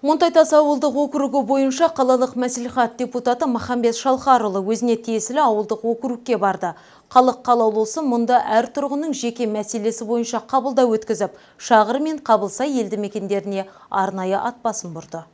Монтайтас ауылдық округі бойынша қалалық мәслихат депутаты Махамбет Шалқарұлы өзіне тиесілі ауылдық округке барды. Халық қалаулысы мұнда әр тұрғынның жеке мәселесі бойынша қабылдау өткізіп, Шағыр мен Қабылсай елді мекендеріне арнайы ат басын бұрды.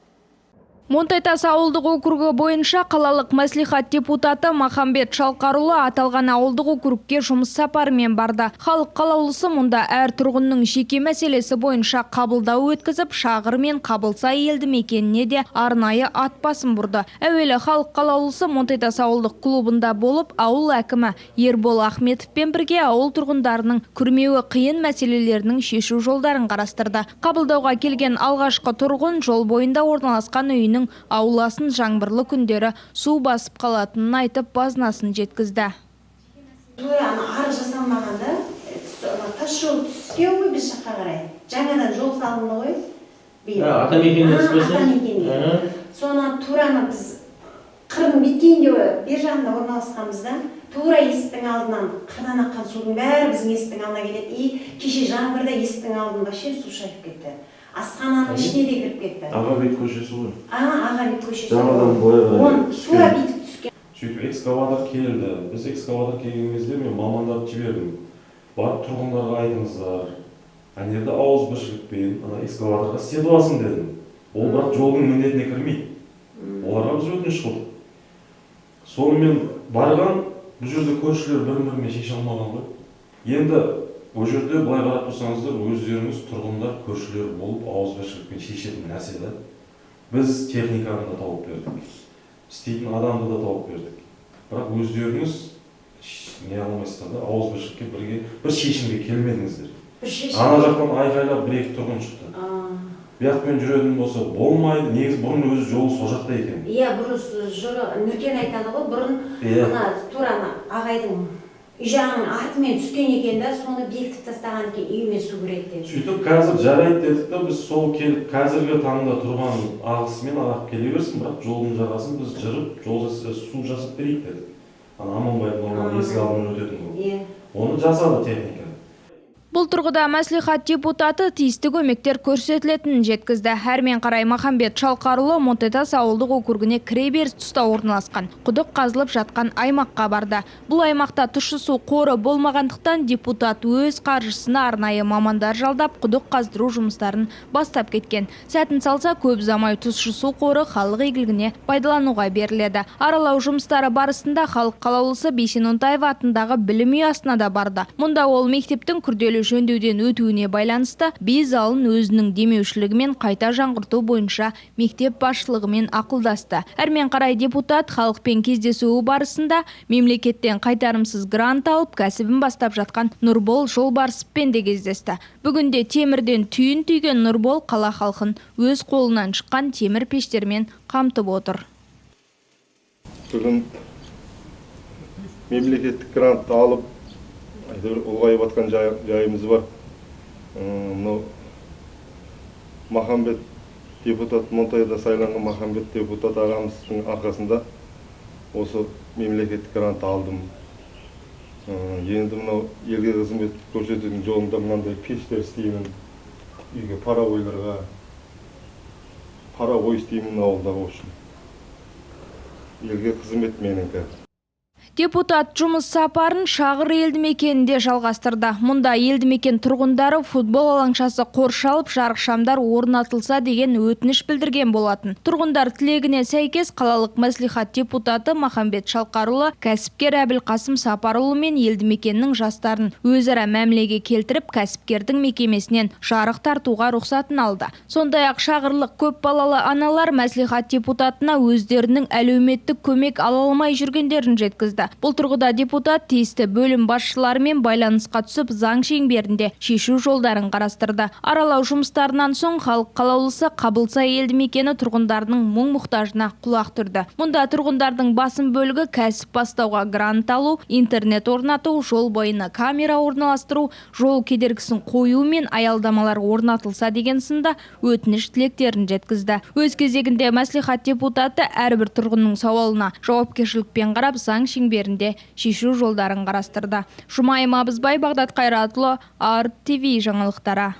Монтайтас ауылдық округі бойынша қалалық мәслихат депутаты Махамбет Шалқарұлы аталған ауылдық округке жұмыс сапарымен барды. Халық қалаулысы мұнда әр тұрғынның жеке мәселесі бойынша қабылдау өткізіп, Шағыр мен Қабылсай елді мекеніне де арнайы ат басын бұрды. Әуелі халық қалаулысы Монтайтас ауылдық клубында болып, ауыл әкімі Ербол Ахметовпен бірге ауыл тұрғындарының күрмеуі қиын мәселелерінің шешу жолдарын қарастырды. Қабылдауға келген алғашқы тұрғын жол бойында орналасқан үйінің ауласын жаңбырлы күндері су басып қалатынын айтып, базынасын жеткізді. Тура ана арық жасалмаған да, ана тас жол түскен ғой біз жаққа қарай. Жаңадан жол салынды ғой биыл. Атамекеннен А, түспесе? Атамекенге. Соны тура ана біз қырдың беткейінде, бер жағында орналасқанбыз да, тура есіктің алдынан қырдан аққан судың бәрі біздің есіктің алдына келеді. И кеше жаңбырда есіктің алдын вообще су шайып кетті, асхананың ішіне де кіріп кетті. Ағабек көшесі ғой. А, Ағабек көшесі. Жаңадан былай қарай Оны түскен. Тура бүйтіп түскен. Сөйтіп экскаватор келді. Біз экскаватор келген кезде мен мамандарды жібердім: барып тұрғындарға айтыңыздар, ана жерде ауызбіршілікпен ана экскаваторға істетіп алсын дедім. Ол бірақ жолдың міндетіне кірмейді. Оларға біз өтініш қылдық. Сонымен барған, бұл жерде көршілер бір бірімен шеше алмаған ғой. Енді ол жерде былай қарап тұрсаңыздар, өздеріңіз тұрғындар, көршілер болып ауызбіршілікпен шешетін нәрсе да. Біз техниканы да тауып бердік, істейтін адамды да тауып бердік, бірақ өздеріңіз не алмайсыздар да, ауызбіршілікке, бірге бір шешімге келмедіңіздер. Бір шешім. Ана жақтан айқайлап бір екі тұрғын шықты. Бұяқпен жүретін болса, болмайды. Негізі бұрын өзі жолы сол жақта екен. Иә, бұрын жолы, Нүркен айтады ғой, бұрын ана тура ана ағайдың үй жағының артымен түскен екен да, соны бекітіп тастаған екен, үйіме су кіреді деп. Сөйтіп қазір жарайды дедік та біз. Сол келіп, қазіргі таңда тұрған ағысымен ағып келе берсін, бірақ жолдың жағасын біз жырып, жол су жасап берейік дедік. Ана Аманбаевтың орнынан есік алдынан өтетін қылып. Оны жасады техника. Бұл тұрғыда мәслихат депутаты тиісті көмектер көрсетілетінін жеткізді. Әрмен қарай Махамбет Шалқарұлы Монтайтас ауылдық округіне кіреберіс тұста орналасқан құдық қазылып жатқан аймаққа барды. Бұл аймақта тұщы су қоры болмағандықтан, депутат өз қаржысына арнайы мамандар жалдап, құдық қаздыру жұмыстарын бастап кеткен. Сәтін салса, көп ұзамай тұщы су қоры халық игілігіне пайдалануға беріледі. Аралау жұмыстары барысында халық қалаулысы Бейсен Онтаев атындағы білім ұясына да барды. Мұнда ол мектептің күрделі жөндеуден өтуіне байланысты би залын өзінің демеушілігімен қайта жаңғырту бойынша мектеп басшылығымен ақылдасты. Әрмен қарай депутат халықпен кездесуі барысында мемлекеттен қайтарымсыз грант алып, кәсібін бастап жатқан Нұрбол Жолбарысовпен де кездесті. Бүгінде темірден түйін түйген Нұрбол қала халқын өз қолынан шыққан темір пештермен қамтып отыр. Бүгін мемлекеттік грантты алып, әйтеуір ұлғайып жатқан жайымыз бар. Мынау Махамбет депутат, Монтайда сайланған Махамбет депутат ағамыздың арқасында осы мемлекеттік грантты алдым. Енді мынау елге қызмет көрсетудің жолында мынандай пештер істеймін, үйге паровойларға, паровой істеймін ауылда. В общем, елге қызмет менікі. Депутат жұмыс сапарын Шағыр елді мекенінде жалғастырды. Мұнда елді мекен тұрғындары футбол алаңшасы қоршалып, жарықшамдар орнатылса деген өтініш білдірген болатын. Тұрғындар тілегіне сәйкес қалалық мәслихат депутаты Махамбет Шалқарұлы кәсіпкер Әбілқасым Сапарұлы мен елді мекеннің жастарын өзара мәмілеге келтіріп, кәсіпкердің мекемесінен жарық тартуға рұқсатын алды. Сондай-ақ шағырлық көп балалы аналар мәслихат депутатына өздерінің әлеуметтік көмек ала алмай жүргендерін жеткізді. Бұл тұрғыда депутат тиісті бөлім басшыларымен байланысқа түсіп, заң шеңберінде шешу жолдарын қарастырды. Аралау жұмыстарынан соң халық қалаулысы Қабылсай елді мекені тұрғындарының мұң мұқтажына құлақ түрді. Мұнда тұрғындардың басым бөлігі кәсіп бастауға грант алу, интернет орнату, жол бойына камера орналастыру, жол кедергісін қою мен аялдамалар орнатылса деген сынды өтініш тілектерін жеткізді. Өз кезегінде мәслихат депутаты әрбір тұрғынның сауалына жауапкершілікпен қарап, заң шеңберінде шешу жолдарын қарастырды. Жұмайым Абызбай, Бағдат Қайратұлы, АРТ ТВ жаңалықтары.